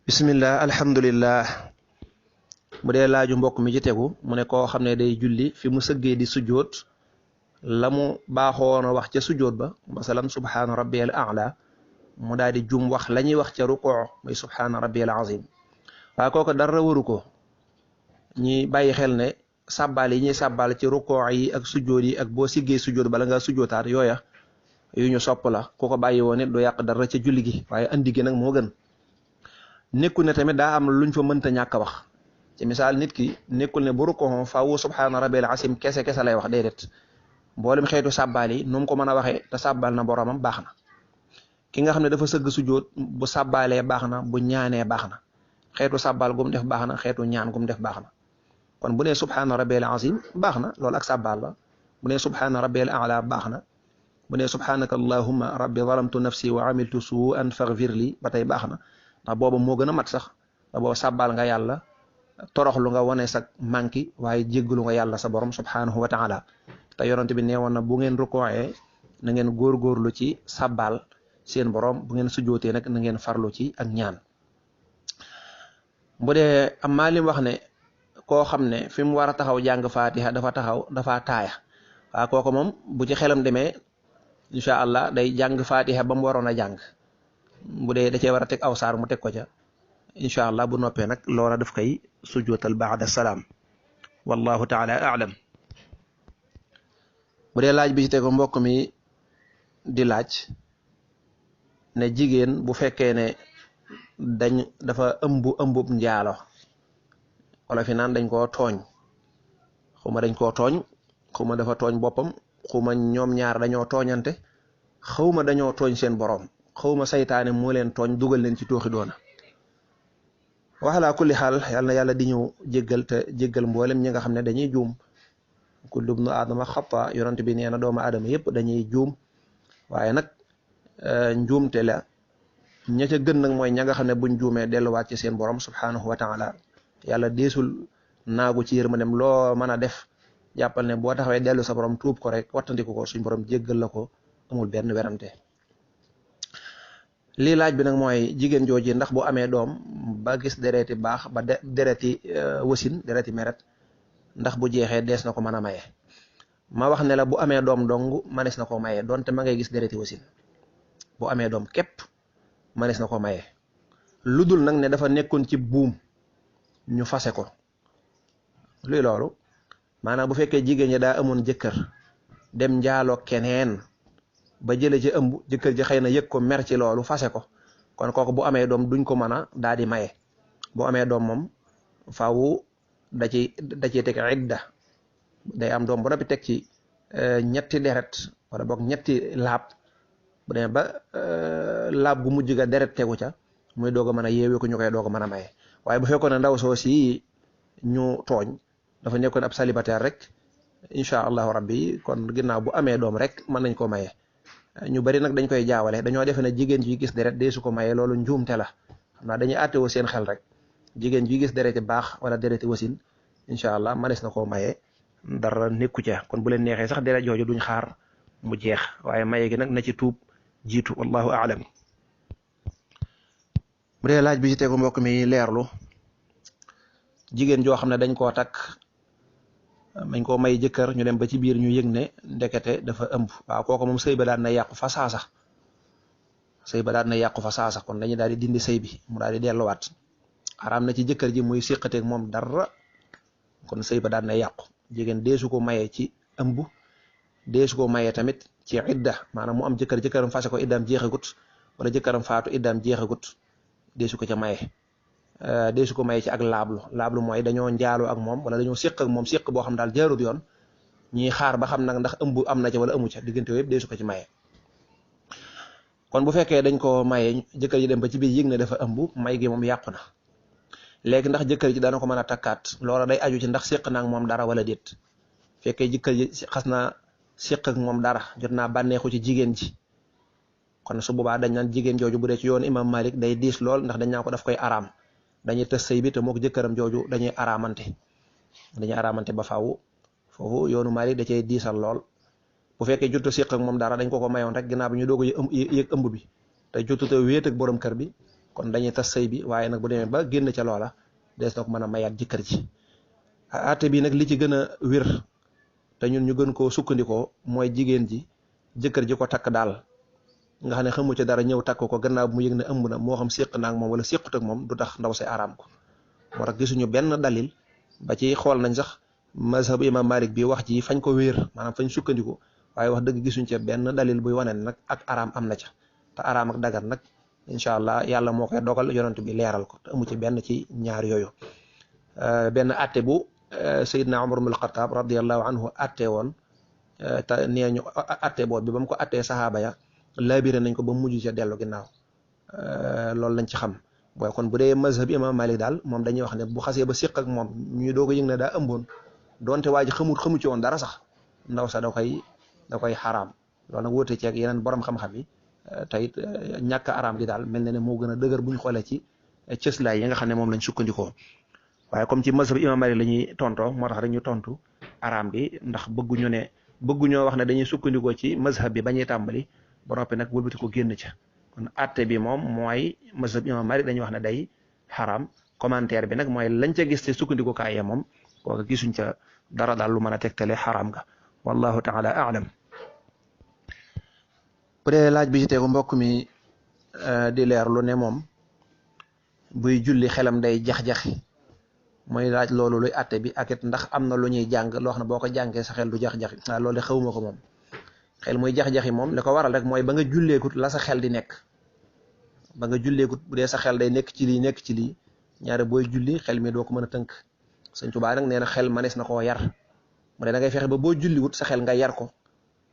bismillah alhamdulillah bu dee laaju mbokk mi ci tegu mu ne koo xam ne day julli fi mu sëggee di sujjóot la mu baaxoon a wax ca sujjóot ba masalan subhaana rabbiyal a'la mu daal di jum wax la ñuy wax ca rukoo muy subhaana rabbiyal azim waaye kooku dara waru ko ñi bàyyi xel ne sàbbaal yi ñuy sàbbaal ci rukoo yi ak sujjóot yi ak boo siggee sujjóot bala nga sujjóotaat yooya yu ñu sopp la ku ko bàyyi woon it du yàq dara ca julli gi waaye andi gi nag moo gën. nekkul ne tamit daa am luñ fa mënta ñàkk a wax ci misaal nit ki nekkul ne bu rukkoo faawu subhaana rabbil azim kese kese lay wax déedéet mboolem xeetu sàbbaal yi nu mu ko mën a waxee te sàbbaal na boromam baax na ki nga xam ne dafa sëgg sujjóot bu sàbbaalee baax na bu ñaanee baax na xeetu sàbbaal gum def baax na xeetu ñaan gum def baax na kon bu nee subhaana rabbil azim baax na loolu ak sàbbaal la bu nee subhaana rabbil a'la baax na bu nee subhaanaka allahumma rabbi zalamtu nafsi wa amiltu su'an faghfir li ba tey baax na ndax booba moo gën a mat sax ndax booba sàbbaal nga yàlla toroxlu nga wane sa manki waaye jéggalu nga yàlla sa borom subhanahu wa taala te yonent bi neewoon na bu ngeen rukkooyee na ngeen góorgóorlu ci sàbbaal seen borom bu ngeen sujjootee nag na ngeen farlu ci ak ñaan. bu dee am maa lim wax ne koo xam ne fi mu war a taxaw jàng fatiha dafa taaya waaw kooku moom bu ci xelam demee incha allah day jàng fatiha ba mu waroon a jàng. bu dee da cee war a teg aw saar mu teg ko ca incha allah bu noppee nag loola daf koy sujjootal baada salaam wallahu taala a'lam. bu dee laaj bi ci tegu mbokk mi di laaj ne jigéen bu fekkee ne dafa ëmbub njaalo wala fi naan dañ koo tooñ xuma dañ koo tooñ xuma dafa tooñ boppam xuma ñoom ñaar dañoo tooñante xawma dañoo tooñ seen borom xawma saytaane moo leen tooñ dugal leen ci tooxi doona waxalaa kulli xaal yàlla na yàlla di ñu jéggal te jéggal mboolem ñi nga xam ne dañuy juum kullu ibnu aadama xata yonent bi nee na doomu aadama yëpp dañuy juum waaye nag njuumte la ña ca gën nag mooy ña nga xam ne buñ juumee delluwaat ci seen borom subhanahu wa taala yàlla deesul naagu ci yërmandem loo mën a def jàppal ne boo taxawee dellu sa borom tuub ko rek wattandiku ko suñ borom jéggal la ko amul benn werante. lii laaj bi nag mooy jigéen jooji ndax bu amee doom ba gis dereti baax ba dereti wasin dereti meret ndax bu jeexee dees na ko mën a maye ma wax ne la bu amee doom dong manees na ko maye donte ma ngay gis dereti wasin bu amee doom képp manees na ko maye lu dul nag ne dafa nekkoon ci buum ñu fase ko luy loolu maanaam bu fekkee jigéen ñi daa amoon jëkkër dem njaaloo keneen ba jële ci ëmb jëkkër ji xëy na yëg ko mer ci loolu fase ko kon kooku bu amee doom duñ ko mën a daal di maye bu amee doom moom faaw da ciy teg idda day am doom ba noppi teg ci ñetti deret wala boog ñetti laab bu demee ba laab gu mujj ga deret tegu ca muy doog a mën a yeewee ko ñu koy doog a mën a maye waaye bu fekkoon ne ndaw soo si ñu tooñ dafa nekkoon ab célibataire rek incha allahu rabbi kon ginnaaw bu amee doom rek mën nañ ko maye. ñu bari nag dañ koy jaawale dañoo defe ne jigéen ji gis deret dee su ko mayee loolu njuumte la xam naa dañuy àttewoo seen xel rek jigéen ji gis dereti baax wala dereti wasin incha allah manees na koo maye dara nekku ca kon bu leen neexee sax deret jooju duñ xaar mu jeex waaye maye gi nag na ci tuub jiitu wallahu aalam. bu dee laaj bi ci tegu mbokk mi leerlu jigéen joo xam ne dañ koo takk mañ koo may jëkkër ñu dem ba ci biir ñu yëg ne ndekete dafa ëmb waaw kooku moom sëy ba daan na yàqu fa saasa kon dañuy daal di dindi sëy bi mu daal di delluwaat xaraam na ci jëkkër ji muy siqateeg moom dara kon sëy ba daan na yàqu jigéen deesu ko mayee ci ëmb deesu ko mayee tamit ci idda maanaam mu am jëkkëram fase ko iddaam jeexagut wala jëkkëram faatu iddaam jeexagut deesu ko ca maye deesu ko may ci ak laablu mooy dañoo njaaloo ak moom wala dañoo séq ak moom séq boo xam daal jaarut yoon ñuy xaar ba xam nag ndax ëmb am na ca wala amu ca diggante yëpp deesu ko ci maye kon bu fekkee dañ ko maye jëkkër ji dem ba ci biir yëg ne dafa ëmb may gi moom yàqu na léegi ndax jëkkër ji dana ko mën a takkaat loola day aju ci ndax séq na ak moom dara wala déet fekkee jëkkër ji xas naa séq ak moom dara jot naa bànneexu ci jigéen ji kon su boobaa dañ naan jigéen jooju bu dee ci yoon imam Malik day diis lool ndax dañ naa ko daf koy araam dañuy tës sëy bi te mook jëkkëram jooju dañuy araamante ba faaw foofu yoonu Malik da cay diisal lool bu fekkee jotu séq ak moom dara dañ ko mayoon rek ginnaaw bi ñu doog a yëg ëmb bi te jotu te wéet ak borom kër bi kon dañuy tas sëy bi waaye nag bu demee ba génn ca loola dees na ko mën a mayaat jëkkër ji. atte bi nag li ci gën a wér te ñun ñu gën koo sukkandikoo mooy jigéen ji jëkkër ji ko takk daal nga xam ne xamu ci dara ñëw takk ko gannaaw bu mu yëg ne ëmb na moo xam séq naag moom wala séqut ak moom du tax ndaw si araam ko. moo tax gisuñu benn dalil ba ci xool nañ sax mazhab imam Malik bi wax ji fañ ko wéer maanaam fañ sukkandiku waaye wax dëgg gisuñ ca benn dalil buy wane ne nag ak araam am na ca te araam ak dagan nag incha allah yàlla moo koy dogal yonent bi leeral ko te amu ci benn ci ñaar yooyu. benn atte bu Seydina Umar ibn al-Khattab radiyallahu anhu atte woon te nee ñu atte boobu bi ba mu ko attee saxaaba ya labiré nañ ko ba mujj ca dellu ginnaaw loolu lañ ci xam. booy kon bu dee mazhab imam Malik daal moom dañuy wax ne bu xasee ba siq ak moom ñuy doog a yëg ne daa ëmboon donte waa ji xamu ci woon dara sax ndaw sa da koy xaraam. loolu nag wóote ceeg yeneen borom xam-xam yi teyit ñàkk araam gi daal mel na ne moo gën a dëgër bu ñu xoolee ci cëslaay yi nga xam ne moom lañ sukkandikoo. waaye comme ci mazhab imam Malik la ñuy tontoo moo tax rek ñu tontu araam gi ndax bëgguñoo wax ne dañuy sukkandikoo ci mazhab bi bañuy tàmbali ba noppi nag wëlbati ko génn ca. kon atte bi moom mooy mazhab imam Malik dañuy wax ne day xaram commentaire bi nag mooy lañ ca gis te sukkandiku kaay ya moom kooka gisuñ ca dara daal lu mën a tegtale xaram ga wallahu taala aalam. bu dee laaj bi ci tegu mbokk mi di leerlu ne moom buy julli xelam day jax-jaxi mooy laaj loolu luy atte bi ak it ndax am na lu ñuy jàng loo xam ne boo ko jàngee sa xel du jax-jaxi waaw loolu de xawuma ko moom. xel muy jax-jaxi moom li ko waral rek mooy ba nga julleekut la sa xel di nekk ba nga julleekut bu dee sa xel day nekk ci lii ñaare booy julli xel mi doo ko mën a tënk. Sëñ Tuubaa nag nee na xel manees na koo yar mu ne da ngay fexe ba boo julliwut sa xel nga yar ko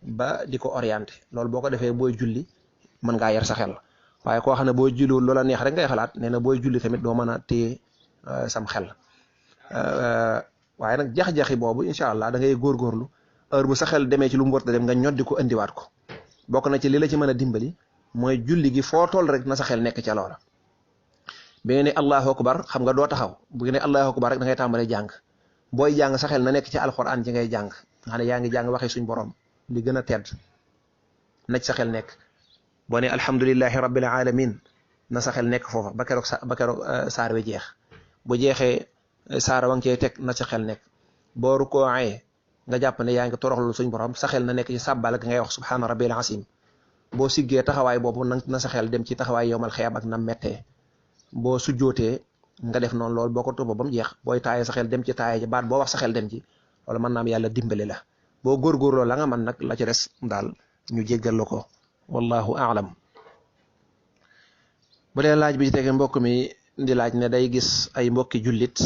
ba di ko orienté loolu boo ko defee booy julli mën ngaa yar sa xel waaye koo xam ne boo julliwut loola neex rek ngay xalaat nee na booy julli tamit doo mën a téye sam xel waaye nag jax-jaxi boobu incha allah da ngay góorgóorlu heure bu sa xel demee ci lu mu war a dem nga ñoddi ko indiwaat ko bokk na ci li la ci mën a dimbali mooy julli gi foo toll rek na sa xel nekk ca loola. bi nga ne allahu akbar xam nga doo taxaw bu nga ne allahu akbar rek da ngay tàmbalee jàng booy jàng sa xel na nekk ci alquran ci ngay jàng nga xam ne yaa ngi jàng waxee suñ borom li gën a tedd na ci sa xel nekk. boo ne alhamdulillahi rabbil alamin na sa xel nekk foofa ba keroog saar wi jeex bu jeexee saara wa nga cee teg na sa xel nekk. boo rukkooee nga jàpp ne yaa ngi toroxlu suñ borom sa xel na nekk ci sàbbal nga ngay wax subhaana rabbil asim boo siggee taxawaay boobu na sa xel dem ci taxawaay yowmal xiyaam ak nam mettee boo sujjootee nga def noonu loolu boo ko topp ba mu jeex booy taayee sa xel dem ci taayee ci baat boo wax sa xel dem ci loolu mën naam yàlla dimbali la boo góorgóorloo la nga man nag la ci des daal ñu jéggal la ko wallahu aalam. bu dee laaj bi ci tege mbokk mi di laaj ne day gis ay mbokki jullit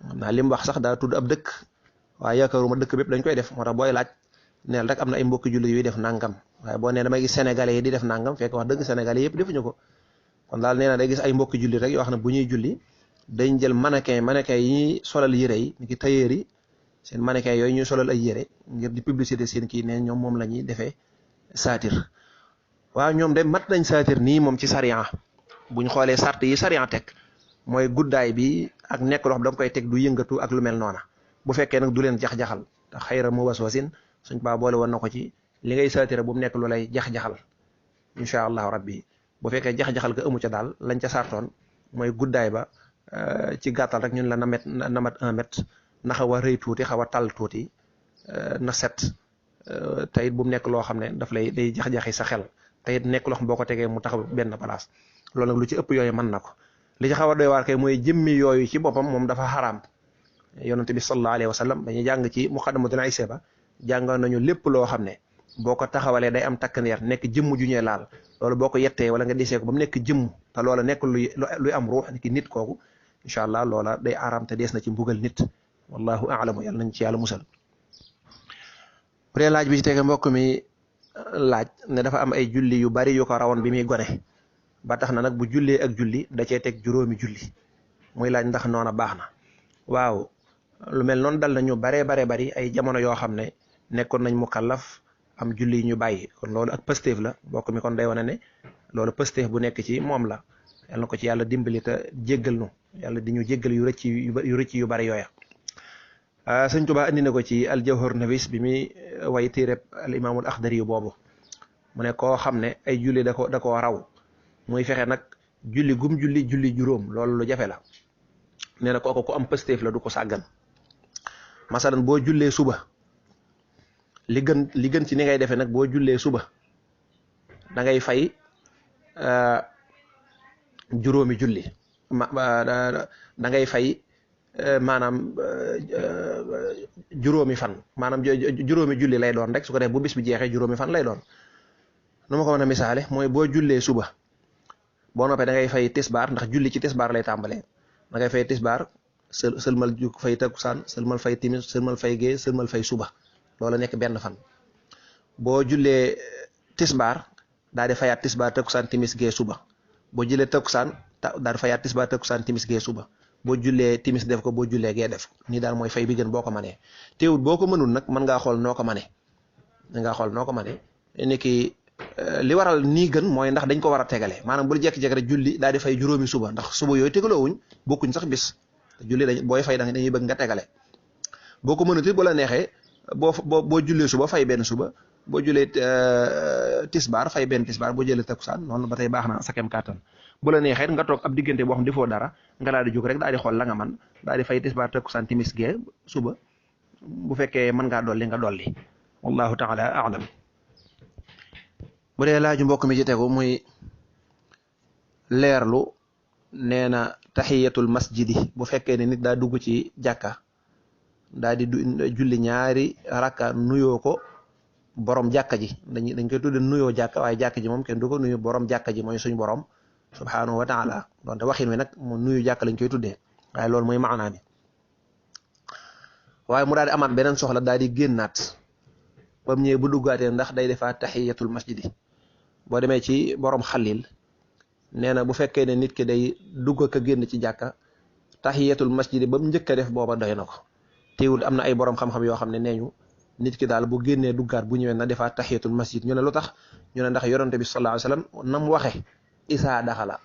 xam naa li mu wax sax daa tudd ab dëkk waaye yaakaaruma dëkk bépp dañ koy def moo tax booy laaj neel rek am na ay mbokki jullit yuy def nangam waaye boo nee damay gis sénégalais yi di def nangam fekk wax dëgg sénégalais yëpp defuñu ko. kon daal nee na day gis ay mbokki julli rek yoo xam ne bu ñuy julli dañ jël mannequin yi ñuy solal yére yi ni ki tailleur yi seen mannequin yooyu ñuy solal ay yére ngir di publicité seen kii ne ñoom moom la ñuy defee saatir. waaw ñoom de mat nañ saatir nii moom ci sariya buñ xoolee sart yi sariya teg mooy guddaay bi ak nekk loo xam da nga koy teg du yëngatu ak lu mel noona bu fekkee nag du leen jax-jaxal te xayra mu waswasin suñ baa boole woon na ko ci li ngay saatira bu mu nekk lu lay jax-jaxal incha allahu rabbi bu fekkee jax-jaxal ga amu ca daal lañ ca sartoon mooy guddaay ba ci gàttal rek ñun la na mat 1 mètre na xaw a rëy tuuti xaw a tal tuuti na set te it bu mu nekk loo xam ne daf lay day jax-jaxi sa xel te it nekk loo xam boo ko tegee mu taxaw benn place loolu nag lu ci ëpp yooyu mën na ko li ci xaw a doy waar kay mooy jëmmi yooyu ci boppam moom dafa xaraam. yonent bi sallallahu alayhi wa sallam dañuy jàng ci muqaddamatul Aysha ba jàngal nañu lépp loo xam ne boo ko taxawalee day am takkandeer nekk jëmm ju ñuy laal loolu boo ko yettee wala nga disee ko ba mu nekk jëmm te loola nekk luy am ruux ki nit kooku incha allah loola day araam te dees na ci mbugal nit wallahu aalamu yàlla nañ ci yàlla musal. bu dee laaj bi ci tege mbokk mi laaj ne dafa am ay julli yu bari yu ko rawoon bi muy gone ba tax na nag bu jullee ak julli da cee teg juróomi julli muy laaj ndax noona baax na. waaw lu mel noonu dal nañu baree bari ay jamono yoo xam ne nekkoon nañ mu kallaf am julli ñu bàyyi kon loolu ak pësteef la mbokk mi kon day wane ne loolu pësteef bu nekk ci moom la yal na ko ci yàlla dimbali te jéggal nu yàlla di ñu jéggal yu rëcc yu bari yooya. Sëñ Tuubaa andi na ko ci aljawhar nafis bi muy way téereb al imaamul axdari yu boobu mu ne koo xam ne ay julli da ko raw muy fexe nag julli gum julli juróom loolu lu jafe la nee na kooku ku am pësteef la du ko sàggan masalan boo jullee suba li gën ci ni ngay defee nag boo jullee suba da ngay fay juróomi julli da ngay fay maanaam juróomi fan maanaam juróomi julli lay doon rek su ko def bu bis bi jeexee juróomi fan lay doon nu ma ko mën a misaale mooy boo jullee suba boo noppee da ngay fay tisbaar ndax julli ci tisbaar lay tàmbalee da ngay fay tisbaar sëlmal juk fay takkusaan sëlmal fay timis sëlmal fay gée sëlmal fay suba loola nekk benn fan boo jullee tisbaar daal di fayaat tisbaar takkusaan timis gée suba boo jullee takkusaan daal di fayaat tisbaar takkusaan timis gée suba boo jullee timis def ko boo jullee gee def nii daal mooy fay bi gën boo ko manee teewut boo ko mënul nag mën ngaa xool noo ko manee ni ki li waral nii gën mooy ndax dañ ko war a tegale maanaam bul jekki-jekki rek julli daal di fay juróomi suba ndax suba yooyu tegaloowuñ bokkuñ sax bis julli booy fay dañuy bëgg nga tegale boo ko mënut it bu la neexee boo jullee suba fay benn suba boo jullee tisbaar fay benn tisbaar boo jëlee takkusaan noonu ba tey baax na sa kem kàttan bu la neexee nga toog ab diggante boo xam defoo dara nga daal di jóg rek daal di xool la nga man daal di fay tisbaar takkusaan timis gee suba bu fekkee mën ngaa dolli nga dolli wallahu taala a'lam bu dee laaju mbokk mi ci tegu muy leerlu nee na tahiyatul masjidi bu fekkee ne nit daa dugg ci jàkka daa di julli ñaari rakka nuyoo ko borom jàkka ji dañ koy tudde nuyoo jàkka waaye jàkka ji moom kenn du ko nuyu borom jàkka ji mooy suñu borom subhanahu wa taala donte waxin wi nag mu nuyu jàkka lañ koy tuddee waaye loolu mooy maanaa mi waaye mu daal di amaat beneen soxla daal di génnaat ba mu ñëwee bu duggaatee ndax day defaat tahiyatul masjidi boo demee ci borom xalil nee na bu fekkee ne nit ki day dugg ak a génn ci jàkka tahiyatul masjidi ba mu njëkk a def booba doy na ko teewul am na ay borom xam-xam yoo xam ne nee ñu nit ki daal bu génnee duggaat bu ñëwee na defaat tahiyatul masjid ñu ne lu tax ñu ne ndax yonante bi sallallahu alayhi wasallam nam waxe isa daxala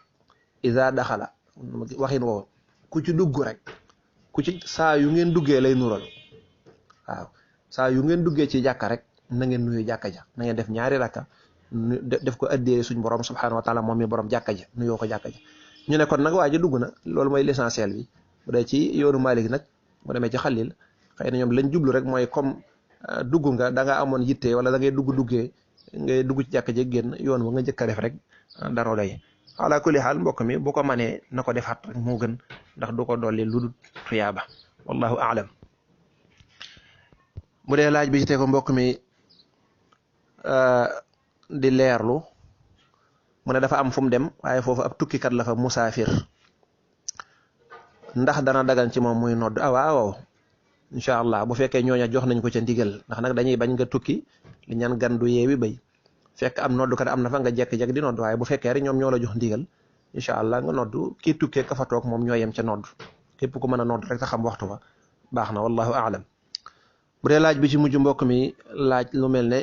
waxin woowu ku ci dugg rek ku ci saa yu ngeen duggee lay nural waaw saa yu ngeen duggee ci jàkka rek na ngeen nuyu jàkka ja na ngeen def ñaari rakka def ko addee suñ borom subhanahu wa taala moom mi borom jàkka ja nuyoo ko jàkka ja ñu ne kon nag waa ji dugg na loolu mooy l'essentiel bi bu dee ci yoonu Malik nag bu demee ci xalil xëy na ñoom lañ jublu rek mooy comme dugg nga da nga amoon yitte wala da ngay duggee ngay dugg ci jàkka ja génn yoon wa nga njëkk a def rek daro lay ala kulli xaal mbokk mi bu ko manee na ko defaat rek moo gën ndax du ko dolli lu dul tuyaaba wallahu a'lam bu dee laaj bi ci tegu mbokk mi di leerlu mu ne dafa am fu mu dem waaye foofu ab tukkikat la fa musaafir ndax dana dagan ci moom muy nodd waaw incha allah bu fekkee ñooña jox nañ ko ca ndigal ndax nag dañuy bañ nga tukki li ñaan gan du yeewi bay fekk am noddukat am na fa nga jekk-jekk di nodd waaye bu fekkee rek ñoom ñoo la jox ndigal incha allah nga nodd kii tukkee ka fa toog moom ñoo yem ca nodd képp ku mën a nodd rek ta xam waxtu ba baax na wallahu a'lam bu dee laaj bi ci mujj mbokk mi laaj lu mel ne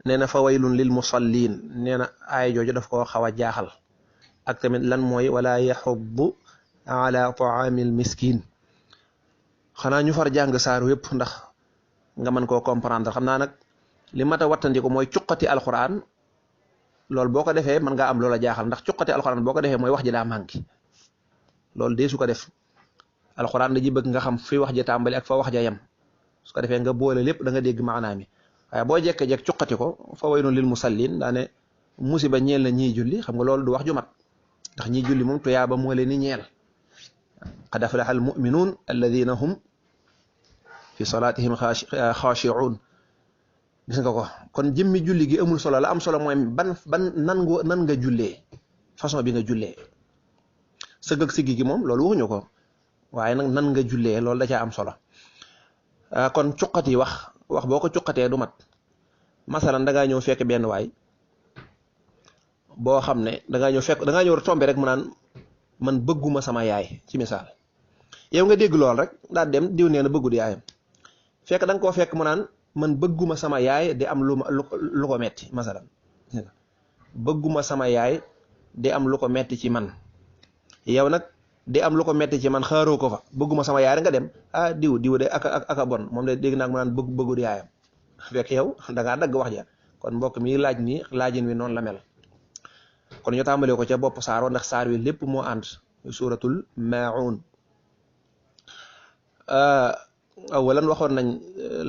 nee na fa waylun lil musallin nee na aaya jooju daf koo xaw a jaaxal ak tamit lan mooy wala yaxuddu ala taamil miskin xanaa ñu far jàng saaru yëpp ndax nga mën koo comprendre xam naa nag li mat a wattandiku mooy cuqati alquran loolu boo ko defee mën ngaa am loola jaaxal ndax cuqati alquran boo ko defee mooy wax ji daa manqué loolu dee su ko def alquran dañuy bëgg nga xam fi wax ji tàmbali ak fa wax ja yem su ko defee nga boole lépp da nga dégg maanaa mi waaye boo jekkee-jekk cuqati ko fa waylun lil musallin daane musiba ñeel na ñiy julli xam nga loolu du wax ju mat ndax ñiy julli moom tuyaaba moo leen ni ñeel qad aflaha al mu'minun alladina hum fi salatihim xaashi'un gis nga ko kon jëmmi julli gi amul solo la am solo mooy nan nga jullee façon bi nga jullee sëgg ak siggi gi moom loolu waxuñu ko waaye nag nan nga jullee loolu da caa am solo kon cuqati wax boo ko cuqatee du mat masalan da ngaa ñëw fekk benn waay boo xam ne da ngaa ñëw tombe rek mu naan man bëgguma sama yaay ci misaal yow nga dégg lool rek daal dem diw nee na bëggul yaayam fekk da nga koo fekk mu naan man bëgguma sama yaay di am lu ko metti masalan bëgguma sama yaay di am lu ko metti ci man yow nag di am lu ko metti ci man xaaroo ko fa bëgguma sama yaay nga dem diw de aka bon moom de dégg naa mu naan bëggul yaayam fekk yow da ngaa dagg wax ja kon mbokk mi laaj ni laajin wi noonu la mel kon ñu tàmbalee ko ca bopp saaro ndax saar wi lépp moo ànd suratul maun. awalan waxoon nañ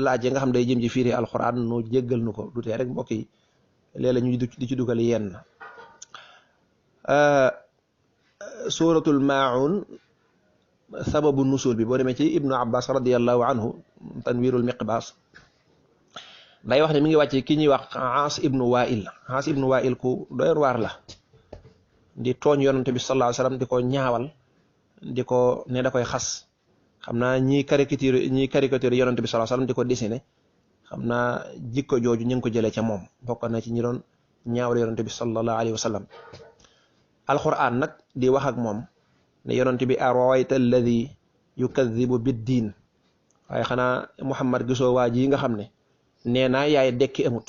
laaj yi nga xam day jëm ci fiiri alquran nu jéggal nu ko du tee rek mbokk yi léeg-léeg ñu di ci dugal yenn. suratul maun sababu nusul bi boo demee ci ibnu abbas radiallahu anhu tanwirul miqbas day wax ne mi ngi wàcc ki ñuy wax Aas ibnu Waa'il ku doy waar la di tooñ yonante bi sallallahu alayhi wasallam di ko ñaawal di ko ne da koy xas xam naa ñi caricature yonante bi sallallahu alayhi wasallam di ko dessiné xam naa jikko jooju ñu ngi ko jëlee ca moom bokk na ci ñi doon ñaawal yonante bi sallallahu alayhi wasallam. alquran nag di wax ak moom ne yonante bi arawayta alladi yukadibu biddiin waaye xanaa Muhammad gisoo waa ji nga xam ne nee naa yaay dekki amut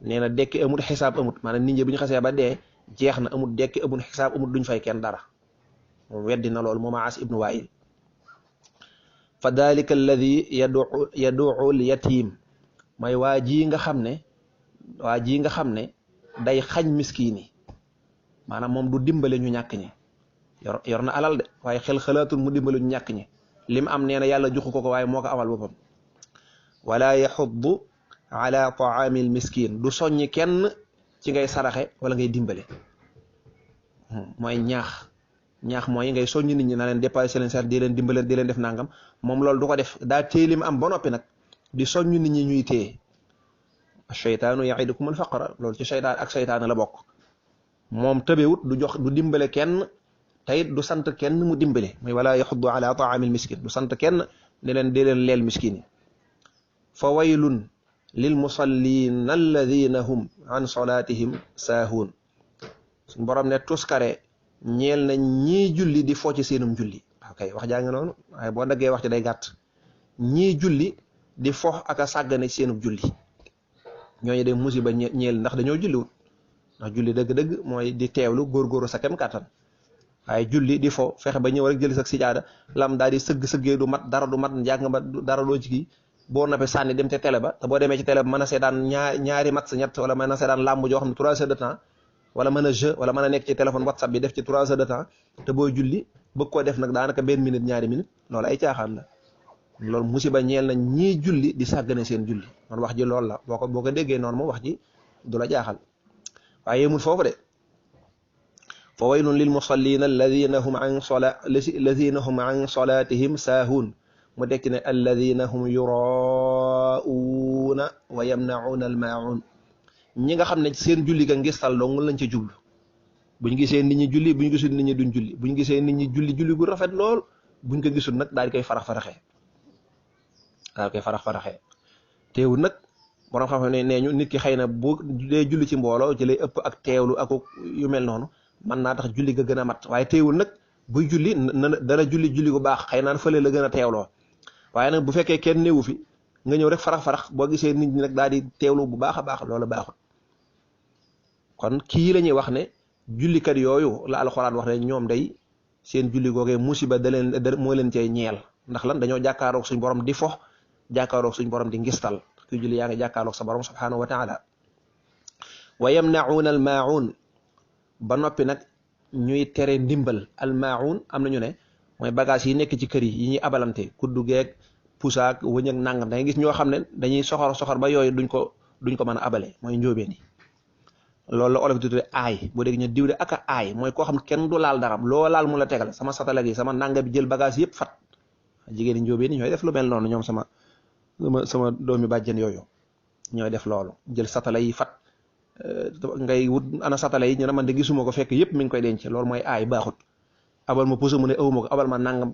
nee na dekki amut xisaab amut maanaam nit ñi bu ñu xasee ba dee jeex na amut dekki amut xisaab amut duñ fay kenn dara moom weddi na loolu moom Aas ibnu Waa'il. fa dalika alladi yaduu al yatim mooy waa ji nga xam ne day xañ miskiin yi maanaam moom du dimbale ñu ñàkk ñi yor na alal de waaye xel xalaatul mu dimbale ñu ñàkk ñi lim am nee na yàlla joxu ko waaye moo ko amal boppam. wala yaxuddu ala taamil miskin du soññi kenn ci ngay saraxe wala ngay dimbale mooy ñaax mooy ngay soññ nit ñi na leen dépassé leen sax di leen dimbale di leen def nangam moom loolu du ko def daa téye li mu am ba noppi nag di soññ nit ñi ñuy téye cheytaanu yaidukumul faqra loolu ci seytaan la bokk moom tëbewut du dimbale kenn tayit du sant kenn mu dimbale mooy wala yaxuddu ala taamil miskin du sant kenn ne leen di leen leel miskin yi. fa waylun lil musallin alladina hum an solatihim saahuun suñ borom ne tuskare ñeel na ñii julli di fo ci seenum julli ok wax jaa ngi noonu waaye boo daggee wax ci day gàtt ñii julli di fo ak a sàggane ci seenum julli ñooñu de musiba ñeel ndax dañoo julliwut ndax julli dëgg-dëgg mooy di teewlu góorgóoru sa kem kàttan waaye julli di fo fexe ba ñëw rek jël sa sijaada lam daal di sëggee du mat dara du mat njàng ba dara doo ci kii boo nappee sànni dem ca télé ba te boo demee ci télé ba mën a seetaan ñaari match ñett wala mën a seetaan làmb joo xam ne 3 heures de temps wala mën a jeu wala mën a nekk ci téléphone whatsapp bi def ci 3 heures de temps te booy julli bëgg koo def nag daanaka benn minute ñaari minute loolu ay caaxaan la loolu musiba ñeel na ñii julli di sàggane seen julli man wax ji loolu la boo ko déggee noonu moom wax ji du la jaaxal waaye yemul foofu de fa waylun lil musallina alladina hum an solatihim saahuun mu dekk ne alladina hum yuraauuna wa yamnauna almaun ñi nga xam ne seen julli ga ngistal dong lañ ca jublu buñ gisee nit ñi julli buñ gisul nit ñi duñ julli buñ gisee nit ñi julli gu rafet lool buñ ko gisul nag daal di koy farax-faraxee teewul nag borom xam-xam ne nee ñu nit ki xëy na bu dee julli ci mbooloo ci lay ëpp ak teewlu ak yu mel noonu mën naa tax julli ga gën a mat waaye teewul nag buy julli dana julli gu baax xëy naan fële la gën a teewloo waaye nag bu fekkee kenn néewu fi nga ñëw rek farax boo gisee nit ñi nag daal di teewlu bu baax a baax loolu baaxul kon kii la ñuy wax ne jullikat yooyu la alxuraan wax ne ñoom day seen julli googee musiba moo leen cay ñeel ndax lan dañoo jàkkaaroog suñ borom di fo jàkkaaroog suñ borom di ngistal kuy julli yaa ngi jàkkaaroog sa borom subhanahu wa taala wa yamnauna al maun ba noppi nag ñuy tere ndimbal al maun am na ñu ne mooy bagage yi nekk ci kër yi ñuy abalante kuddu geeg pusaak wëñ ak nangam da ngay gis ñoo xam ne dañuy soxor ba yooyu duñ ko mën a abale mooy njóobeen yi loolu la olof di tuddee aay boo dégg ñu diw de ak a aay mooy koo xam kenn du laal dara loo laal mu la tegal sama satala gi sama nanga bi jël bagage yëpp fat jigéen ñi njóobeen yi ñooy def lu mel noonu ñoom sama doomi bàjjen yooyu ñooy def loolu jël satala yi fat ngay wut ana satala yi ñu ne man de gisuma ko fekk yëpp mi ngi koy denc loolu mooy aay baaxut abal ma pusa mu ne awuma ko abal ma nangam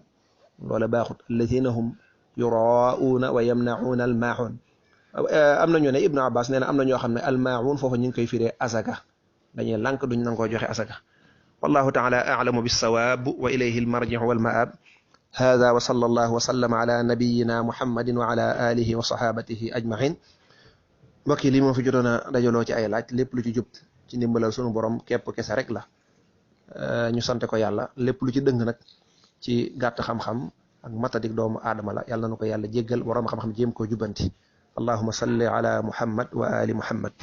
loola baaxut alladina hum yuraauuna wa yamnauna al maun am na ñu ne Ibnu Abbas nee na am na ñoo xam ne al maun foofu ñu ngi koy firee asaka dañuy lànk duñ nangoo joxe asaka wallahu taala a'lamu bis-sawaab wa ilayhi al-marji'u wal ma'aab hada wa sallallahu wa sallama ala nabiyyina muhammadin wa ala alihi wa sahabatihi ajma'in mbokk yi lii moo fi jotoon a dajaloo ci ay laaj lépp lu ci jub ci ndimbalal sunu borom képp kese rek la ñu sante ko yàlla lépp lu ci dëng nag ci gàtt xam-xam ak matadik doomu aadama la yàlla na ko yàlla jéggal borom xam-xam jéem koo jubbanti allahumma salli ala muhammad wa ali muhammad